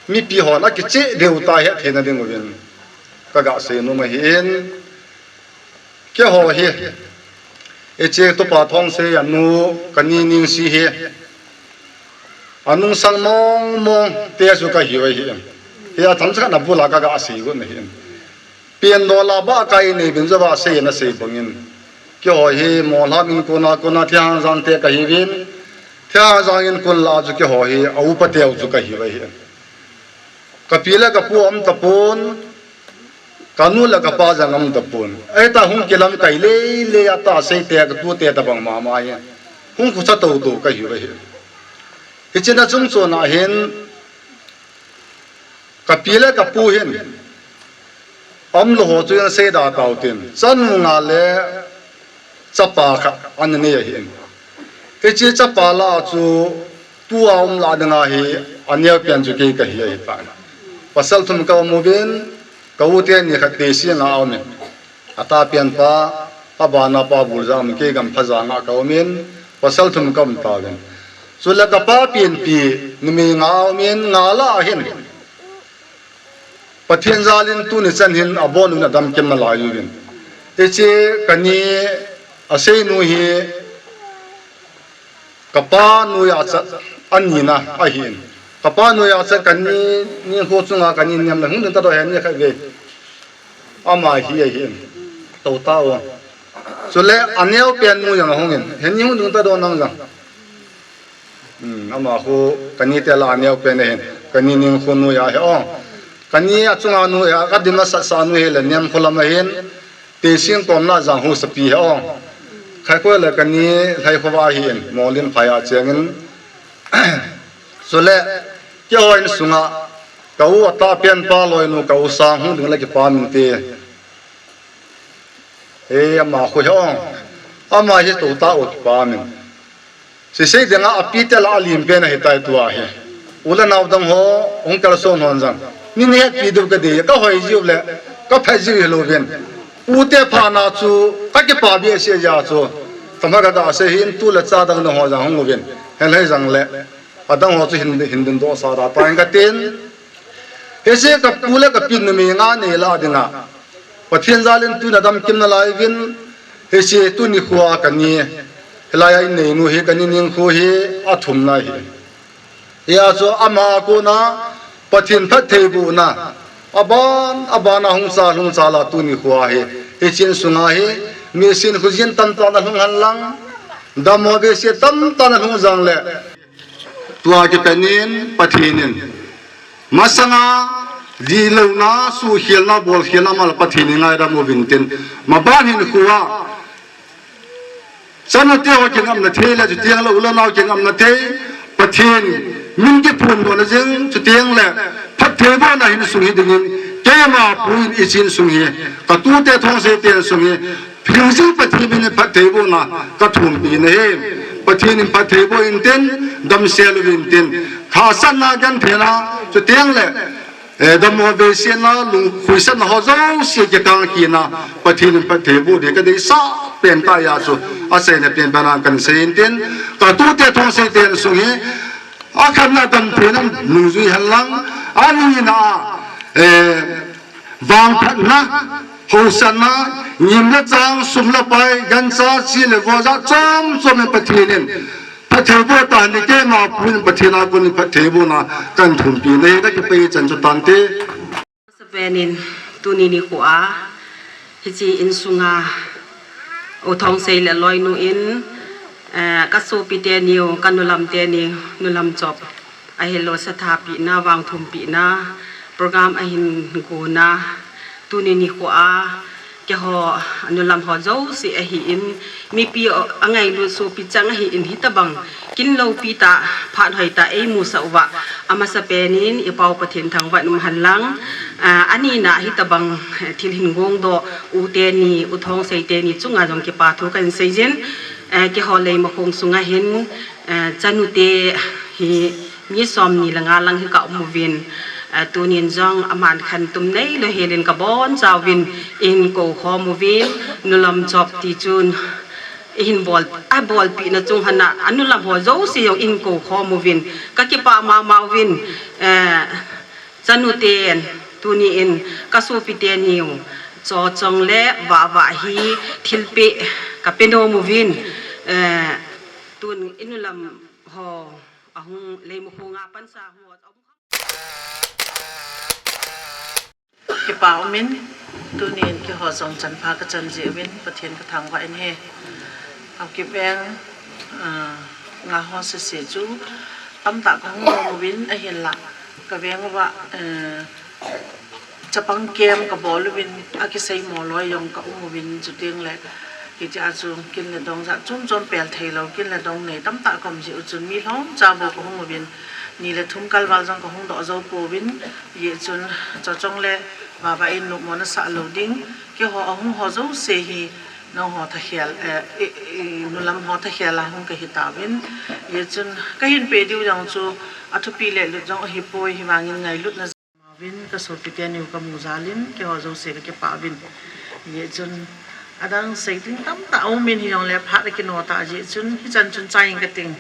mipi hon akicheh diu tah het theina ding uvin kaga sei nom ahin. Keiho hi, hiche tupa Thongsei anu, kani Ningsi hi, anungsang mong mong te chu kahiu ahin. Hia themcha khat abul a kaga sei got ahin. Pen dol a ba kai nei uvin jouva sei na sei bangin, keiho hi Molham in kona kona Thinghang jang te kahiuvin, Thinghang jang in kon la chu keiho hi aupa teu chu kahiu ahin. Kapi le kapu aum tapon, kanu le kapa jong aum tapon. Ahita hung kilamkai lele a ta sei te, katute tabang mama hi hung khosa tou tou kahiu ahi. Hiche na chung chon a hin, kapi le kapu hin, aum lou ho chu in seida tau tin, chanu nga le chapa khat ana nei ahin. Hiche chapa lah a chu tua um lah dinga hi aneo pen chu kei kahi ahitan. Pasal thum kaum uvin, ka u teni khat Teising a aumin, atahpen pa, abana pa Buljang, kei Gamphajan a kaumin, pasal thum kaum tauvin. Chule kapa penpi numei nga aumin, nga lah a hin Pathen jalin tuni chan hin abonun adam kim nalai uvin. Hiche kani aseinu hi kapa noiya chat anina ahin. Kapa noiya chat kani Ningkhu chunga kani Niamlal hung ding tado, heni khat ve. Ama hi ahin. Tou tao. Chule aneo pen nu jong ahungin, heni hung ding tado nang jong. Hmm, ama khu kani te lah a aneo pen ahin, kani Ningkhu noiya ahi o. Kani achunga nu ahi, kadim asatsa nu hile Niamkholam ahin, Teising kom lah a jang housapi ahi o. Khaikho le kani Lhaikhova ahin, Molin phai a chengin. Chule, keiho insunga, ka u atahpen pa loinu, ka u Sang hung ding le kipah inte. E, ama khu ahi o. Ama hi tou tao, kipah in. Seisei dinga api te lah a alim pen ahitai tua hi. U le nao dang ho, hung kalson hon jong, nei hetpi diu kadei, kahoi jiu le, kaphat jiu hilouvin, u te phana chu kakipah behseh jeh a chu, themcha kaga sei hin, tu le cha dang dang ho jong hung uvin, hilai jong le, adang ho chu hin, hin dingdoh sah da tan katin. Hiche kapu le kapi numei nga nei lah dinga Pathen jalin tun adam kim nalai uvin, hiche tuni khoa kani, hilai a inneinu hi kani Ningkhu hi athumna ahi. Hia chu ama kona Pathen phattheibohna aban, abana hung chal, hung chal a tuni khoa hi, hiche insunga hi, nisin khojin tamtah nalhung hen lang, dammo behseh tamtah nalhung jong le, tua kipat in Pathen in masanga dihlouna, suhkhelna, bolkhelna amal Pathen in ngaidam uvin tin, maban hinkhoa chanu te ho kingapna thei le, chuteng le u le nao kingapna thei, Pathen min kiphondohna jing, chuteng le phattheibohna insung hi dingin, keima pu in hiche insung hi, katute Thongsei te insung hi, Hingjing Pathen min phattheibohna kathumpi nahi. Pathen in phattheiboh intin, damsel uvin tin, hahsatna, gentheina, chuteng le, eh, dammo behsehna, lungkhuisatna ho jouse kitangkina, Pathen in phattheiboh ding kadeisah pen tah ahi chu, aseina pen pen a kahin sei intin, katute Thongsei te insung hi, akhatna damtheina nungjui hen lang, anina, eh, vangphatna, hausatna, ngim le chang, sum le pai, gancha, chi le vo jat chom chom in Pathen in phattheiboh tahen, keima pu in Pathen a kon in phattheibohna kahin thumpi nahi, kakipah chan chu tante. Asapen in tuni nikhoa hiche insunga U Thongsei le loinu in, Eh, ka sopi teni u, ka nulam teni u, nulam chop. Ahilou sa tha pi na, vang thum pi na, program ahin go na, tuni nikho a, keiho, nulam ho jouse ahin, mipi angailut sopi chang ahin, hitabang, kin loupi tah, phat hoi tah, eimusah uva, amasa pen in, i Pa u Pathen thangvah in um hen lang, ah, ani na hitabang, eh, thil hin gong doh, u teni, u Thongsei teni, chunga jong kipa thu kahin sei jin, eh, keiho Leimakhong sunga hin, eh, chanu te hi, mi som ni le nga lang hi ka um uvin, eh, tunin jong aman khantum neilou hel in ka boncha uvin eihin kou khom uvin, nulam chop ti chun eihin bol, abolpi na chung hana, anulam ho jouse jong eihin kou khom uvin, ka kipah mama uvin, eh, chanu ten, tuni in ka sopi teni u, Chochong le Vava hi thilpeh ka pe nom uvin, eh, tun i nulam ho, ahung Leimakhong a pansa ho. Kipa umin, tunin keiho jong chanpha ka chan jeh uvin, Pathen ka thangvah in ahi. Haokip veng, ah, nga ho sese chu, tamtah ka hung nom uvin, ahinlah, ka veng uva, eh, chapang kem ka bol uvin, akisei mo loi jong ka um uvin, chuteng le, Hitia chu kin le dong jat chom chom pel theilou, kin le dong nei tamtah ka um jeh u chun mi lhomcha bou ka hung uvin, ni le thum kal val jong ka hung doh jou pouvin, hijeh chun Chochong le Vava in nopmo nasah lou ding, keiho ahung ho jouse hi nangho thakhel, eh, i, i, nulam ho thakhel a hung ka hitauvin, hijeh chun ka hin pe diu jong chu athupi le lut jong ahipoi, hivangin ngailutna Vin ka sopi teni u ka mu jal in, keiho jouse ka kipah uvin. Hijeh chun, adang sei ding tamtah aumin hijongle phat akino tah jeh chun, hichan chun chai inge kating.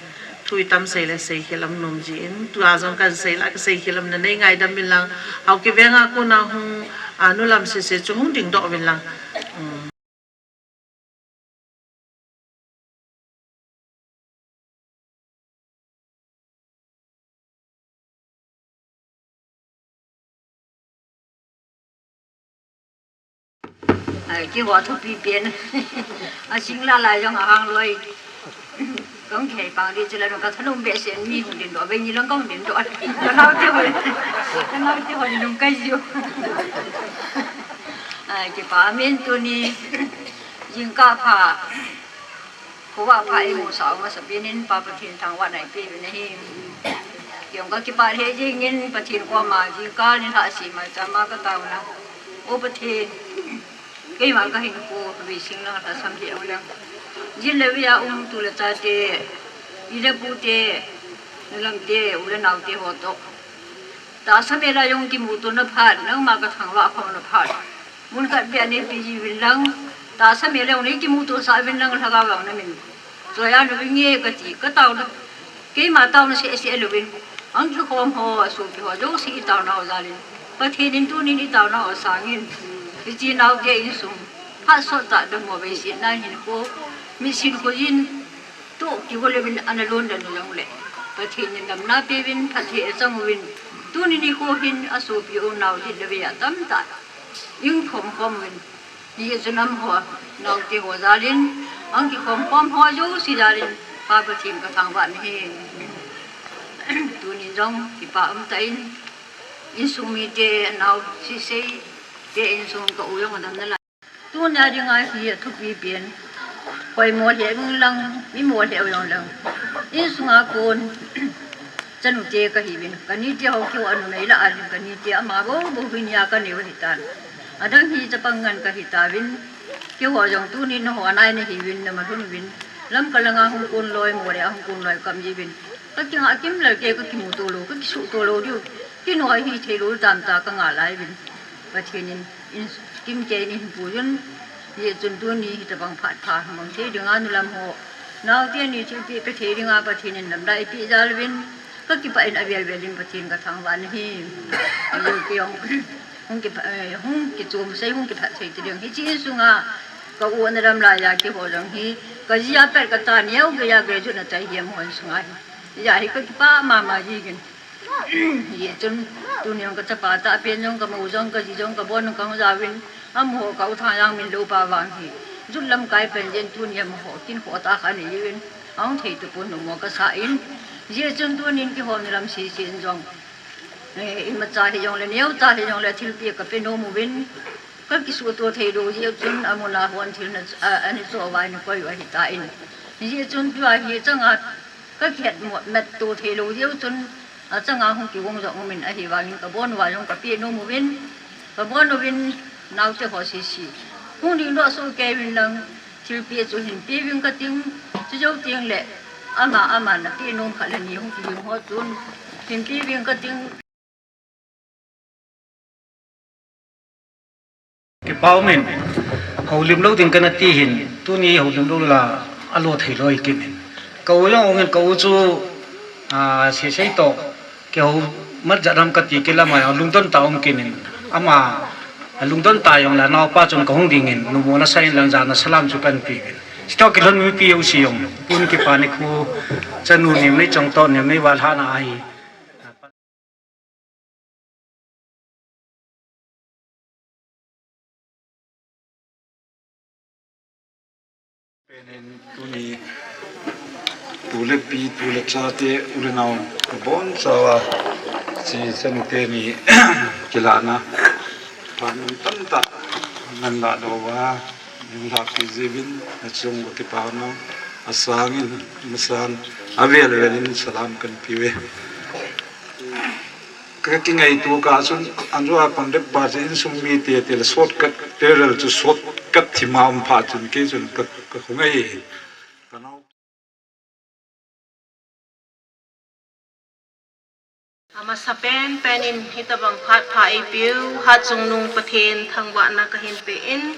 Thu itam sei le sei khel aum nom jeh in, tua jong kan sei la ka sei khel aum na nei ngaidam uvin lang. Haokip veng a kona hung, a, nulam sese chu hung dingdoh uvin lang. Um. Ai, keiho thupi pen. Asing la lai jong ahang loi. Kong kei pang di chila no ka thanung behseh mi hung dingdoh, vei ni lang kong dingdoh. Ka naote ho. Ka naote ho nung kai jiu. Ai, kipa min tuni. Jingkah pha. Khovah pha eimusah u masapen in Pa Pathen thangvahna ipe uvin ahi. Kei jong ka kipah lheh jeng in Pathen koma jingkah nilhah sema chama ka taona. O Pathen, keima ka hinkho vei sing lang lhasam lheh u lang. Jin le vei a um tu le chate, pi le pute, nulam te, u le nao te ho toh. Tahsa mel a jong kimutona phat, nangma ka thangvah khomna phat. Mun khat beh a neipe jiuvin lang, tahsa mel a jong nei kimutosah uvin lang, lhagao vang na min. Choi a na vinge kati, ka taona. Keima taona seh seh louvin. Ang kikhom ho, asopi ho, jouse i taona ho jal in. Pathen in tunin i taona ho sangin. I chi nao te insung. Phat sot tah dammo veisetna hinkho. Mitsin khojin. Toh kigol uvin ana lon dan u jong le. Pathen in damna peuvin, phatthei achang uvin. Tuni nikho hin asopi u nao hin le vei a tamtah. Ing khom khom uvin. Hijeh chun amaho, naote ho jal in, ang kikhom khom ho jouse jal in, Pa Pathen ka thangvah na ahi. Tuni jong, kipa umtah in, insung mite, nao sisei, te insung ka u jong adam nalai. Tunia dinga hi athupi pen. Hoimo lheh uvin lang, mimo lheh uvin lang. Insunga kon, chanu te kahiuvin. Kanite ho keiho numei lah a hin kanite ama bou bou hi nia kanei u ahitan. Adang hi chapang ngen kahitauvin. Keiho jong tunin nangho anai nahiuvin, namalhun uvin. Lamka langa hung kon loi, mo le a hung kon loi kami uvin. Kakingah kim lel kei kakimuto lou, kakisuhto lou diu. Kinoi hithei lou dan tah kangah lai uvin. Pathen in, in, kimkei in eihin puiyun, hijeh chun tuni hitabang phat pha mang thei dinga nulam ho. Naote ni thilpeh pe thei dinga Pathen in lamdai eipeh jal uvin, kakipah in avel vel in Pathen ka thangvah na ahi. Ajo kei jong, hung kipha, eh, hung kichom sei, hung kiphat sei ti ding. Hiche insunga, ka u ana dam laiya keiho jong hi, kaji a pat kata neo geiya graduate na chai hi amaho insunga hi. Hijeh hi kakipah mama jingin. Hijeh chun, tuni jong kachapa tah pen jong, kamou jong, kaji jong, kabon jong kahung jaovin, amaho ka u Thangjang Minlou pa vang hi. Jut lamkai pen jeh in tuni amaho, kin khoh tah khat anei uvin. Ahung thei tapon numo kasa in, hijeh chun tunin kihou ni lam sese in jong, eh, imacha hijongle, neocha hijongle, thilpeh kape nom uvin, kakisuhto thei lou jeh chun, amun a hon thil na, a, ana choh uva ana koi u ahitan. Hijeh chun tua hi changa kakihet mo, matto thei lou jeh chun, achanga hung kigong jong umin ahivangin kabon uva jong kape nom uvin, kabon uvin, naote ho sese hung dingdoh soh kei uvin lang, thilpeh chu hin pe uving kating, chujou tengle, ama, aman apeh nom khat le ni hung kihing ho chun, hin pe uving kating. Kipa umin, houlim lou ding kana ti hin, tuni houlim lou la, alo thei loi kit in. Ka u jong hung in, ka u chu, a, seisei toh, kihou mat jat ham kati kit lam a jong lungdon tah um kit in. Ama, alungdon tah jongle anaopa chun kahung dingin, numo nasa in lang jana salam chu kahin pe uvin. Chutah kilhon mipi jouse jong, tun kipa nikho, chanu Nemneichong toh Nemneival hatna ahi. Penin tuni, tu le pi, tu le chate, u le nao, kabonchauva, hiche chanu teni, kilahna, phat mantamtah, nahin lahdoh uva, nahin lahpeh jiuvin, nachung uva kipa nom, asangin, masan, avel velin salam kahin pe uve. Ka kingaito kah chun, anjo a conductor pa chu insung mite tile shortcut, terror chu shortcut thima um phat chun kei chun ka, ka khongai hi. Ka nao. Amasa penpen in hitobang phat pha eipeu, Hatchungnung Pathen thangvahna kahin pe in,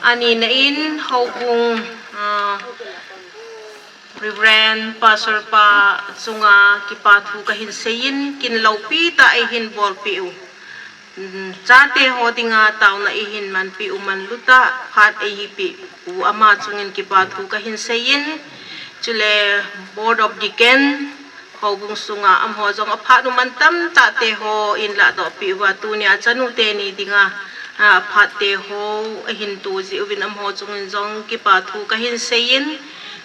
anina in houbung, ah, Reverend Pastor pa chunga kipa thu kahin seiyin, kin loupi tah eihin bolpeh u. Mm, chate ho dinga taona eihin manpeh u manlutah, phat eipeh u ama chungin kipa thu kahin seiyin. Chule Board of Deacon, houbung sunga amaho jong aphat u mantamtah te ho eihin lahdoh peh uva tunia chanu teni dinga, a, aphat te ho ahin to jeh uvin amaho chungin jong kipa thu kahin seiyin.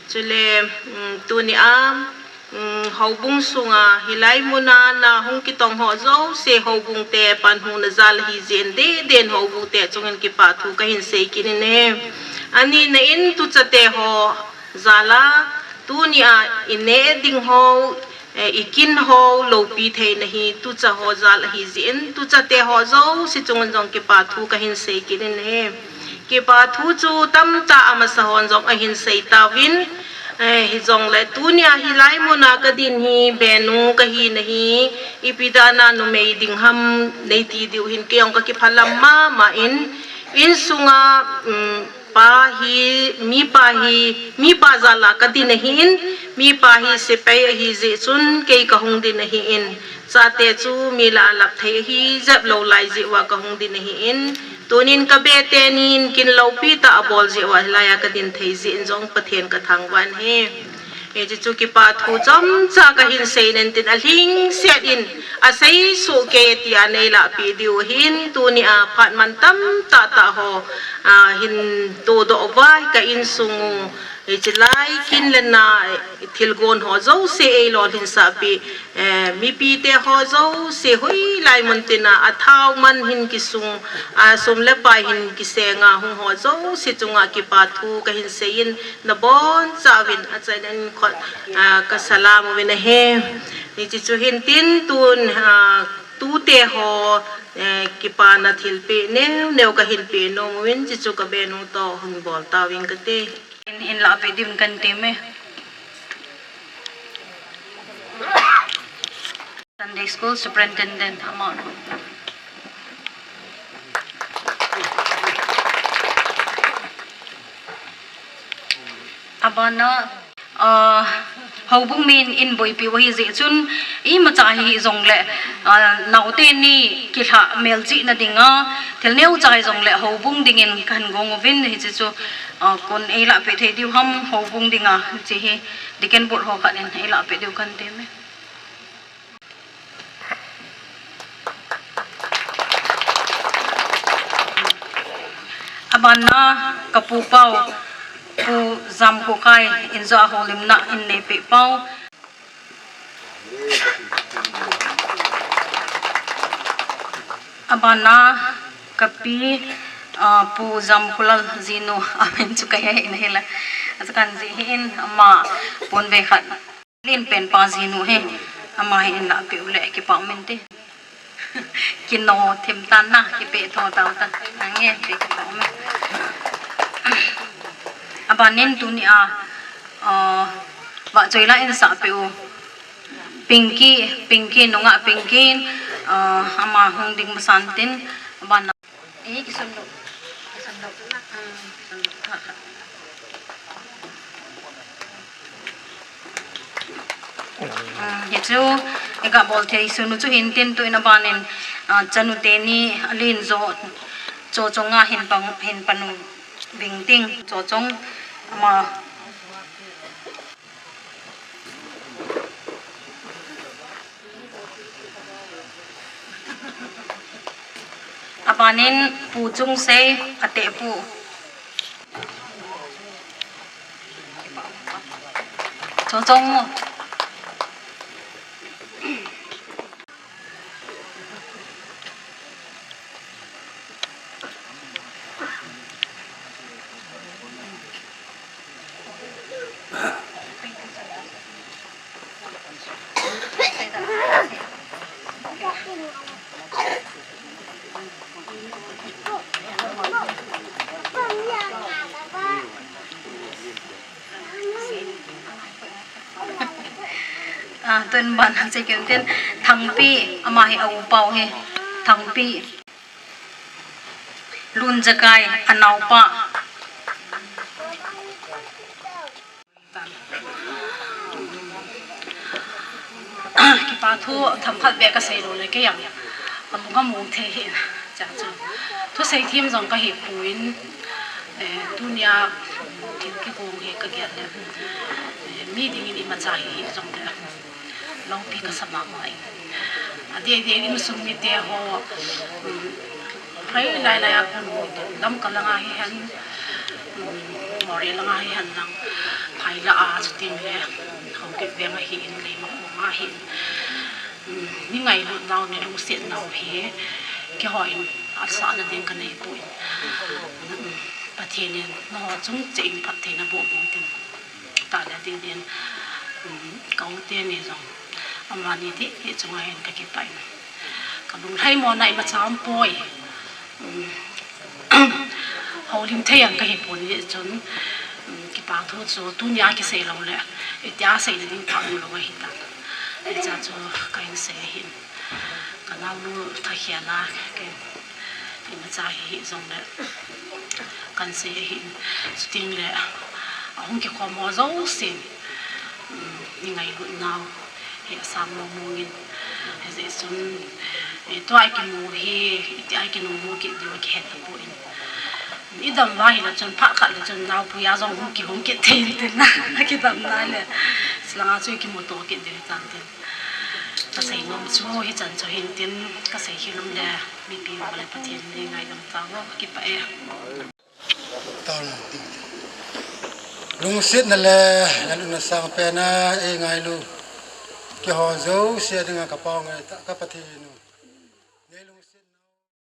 Chule, um, tunia, um, houbung sunga hilai muna na hung kitong ho jouse houbung te panhuna jal ahi jeh in deden houbung te chungin kipa thu kahin sei kit in ahi. Anina in tuchate ho jal a, tunia ineh ding ho, eh, ikin ho loupi theina hi tucha ho jal ahi jeh in, tuchate ho jouse chunga jong kipa thu kahin sei kit in ahi. Kipa thu chu tamtah amasa hon jong ahin sei tauvin, eh, hijongle tunia hilai muna kadin hi benu kahina hi, ipi dana numei ding ham neiti diu hin kei jong kakiphalam mama in, insunga, um, Pa hi, mipa hi, mipa jal a kadin ahin, mipa hi sepai ahi jeh chun kei kahung din ahin, chate chu mi lah a lap thei ahi jep lou lai jeh uva kahung din ahin, tunin kabe tenin kin loupi tah abol jeh uva hilai a kadin thei jeh in jong Pathen kathangvah in ahi. Hiche chu kipa thu chomcha kahin sei nen tin alhingset in asei soh kei tia neilahpeh diu ahin, tunia phat mantam tahtah ho, a, hin todoh uva ka insung u, hiche lai kin le na, thilgon ho jouse eilolhinsah peh, eh, mipi te ho jouse hoilai mun tina athao man hin kisung, a, sum le pai hin kisenga hung ho jouse chunga kipa thu kahin seiyin, nabonchauvin achaina in khut, ah, kasalam uvin ahi. Hiche chu hin tin tun, ah, tute ho, eh, kipana thilpeh neo neo kahin pe nom uvin, hiche chu kabenu toh hin bol tauving kate. In, in lahpeh diuvin kan teme. Sunday School Superintendent ama. Abana, ah, houbung min in boipi u ahi jeh chun, imacha hijongle, ah, naote ni kilhah melchihna dinga, thil neocha hijongle houbung dingin kahin gong uvin hiche chu, ah, kon eilahpeh thei diu ham houbung dinga, hiche hi deacon board ho khat in eilahpeh diu kan teme. Abana kapu pau, Pu Jamkhokhai in jong houlimna in neipeh pau. Abana kapi, ah, Pu Jamkholal jinu, amin chu kahe in ahile. Achakan ji hi in ama ponvei khat. Len pen pa jinu hi, ama hi in lahpeh u le kipah um inte. Kino thim tan na, kipeh tho tau ta. Nange, pe kipah um e. Abanin tunia, ah, vahchoi la in sahpeh u. Pinky, Pinky, nungah Pinky, ah, ama hung ding masan tin, abana. Eh, kisun lou. Kisun lou. Hmm, kisun lou. Ha, ha. Hmm, hichu, iga bol thei sunu chu hin tin tu in abanin, ah, chanu teni alen jo, chochong a hin pang, hin panu bing ting, chochong ama. Abanin Pu Chungsei, ateh pu. Chochong mo. Ah, tun ban hang che kem ten Thangpi, ama hi a u pau hi. Thangpi. Lunjakai, anaopa. Kipa thu themkhat beh kasei lou le kei jong alung amu thei hi. Chuche chu thusei them jong kahi poi, eh, tunia thil kigong hi kagel le, eh, mi dingin imacha hi hih jongle loupi kasa mama in. Adeh deh in insung mite ho, um, hoilai lai a kon, Lamka langa hihen, um, Moreh langa hihen lang, Phaila a, chuteng le Haokip veng ahin, Leimakhong ahin, um, nei ngailut nau, nei lungset nau hi keiho in asahna ding kanei poi. Um, Pathen in nangho chung cheh in phattheina boh bou hen. Tah le ti din, um, ka u teni jong amani ding hi chunga hin kakipah in. Kalung lhaimona imacha aumpoi. Um, houlim thei jong kahi pon jeh chun, um, kipa thu chu tunia kisei lou le, itia seina ding pha umlou ahitan. Hiche chu kahin sei ahin. Ka naonu thakhel a, kei imacha hi hih jongle kahin sei ahin, chuteng le ahung kikhom ho jousen, um, nei ngailut nau hi asang mong mong in, hijeh chun, eh, tua ikimu hi, itia ikimu mu kit diu kihet tapon. Idam uva ahile chun phat khat le chun naopuiya jong hung kihung kit thei intin na, akidam nai le, chulanga chu ikimuto kit diu hitan tin. Kasei nom chu hichan chu hin tin, kasei khel um le, mipi ho le Pathen in nei ngaidam tauvo, kipah e. Lungsetna le ngailutna sangpen a eingailu keiho jouse dinga kapao ngai tah ka Pathen u.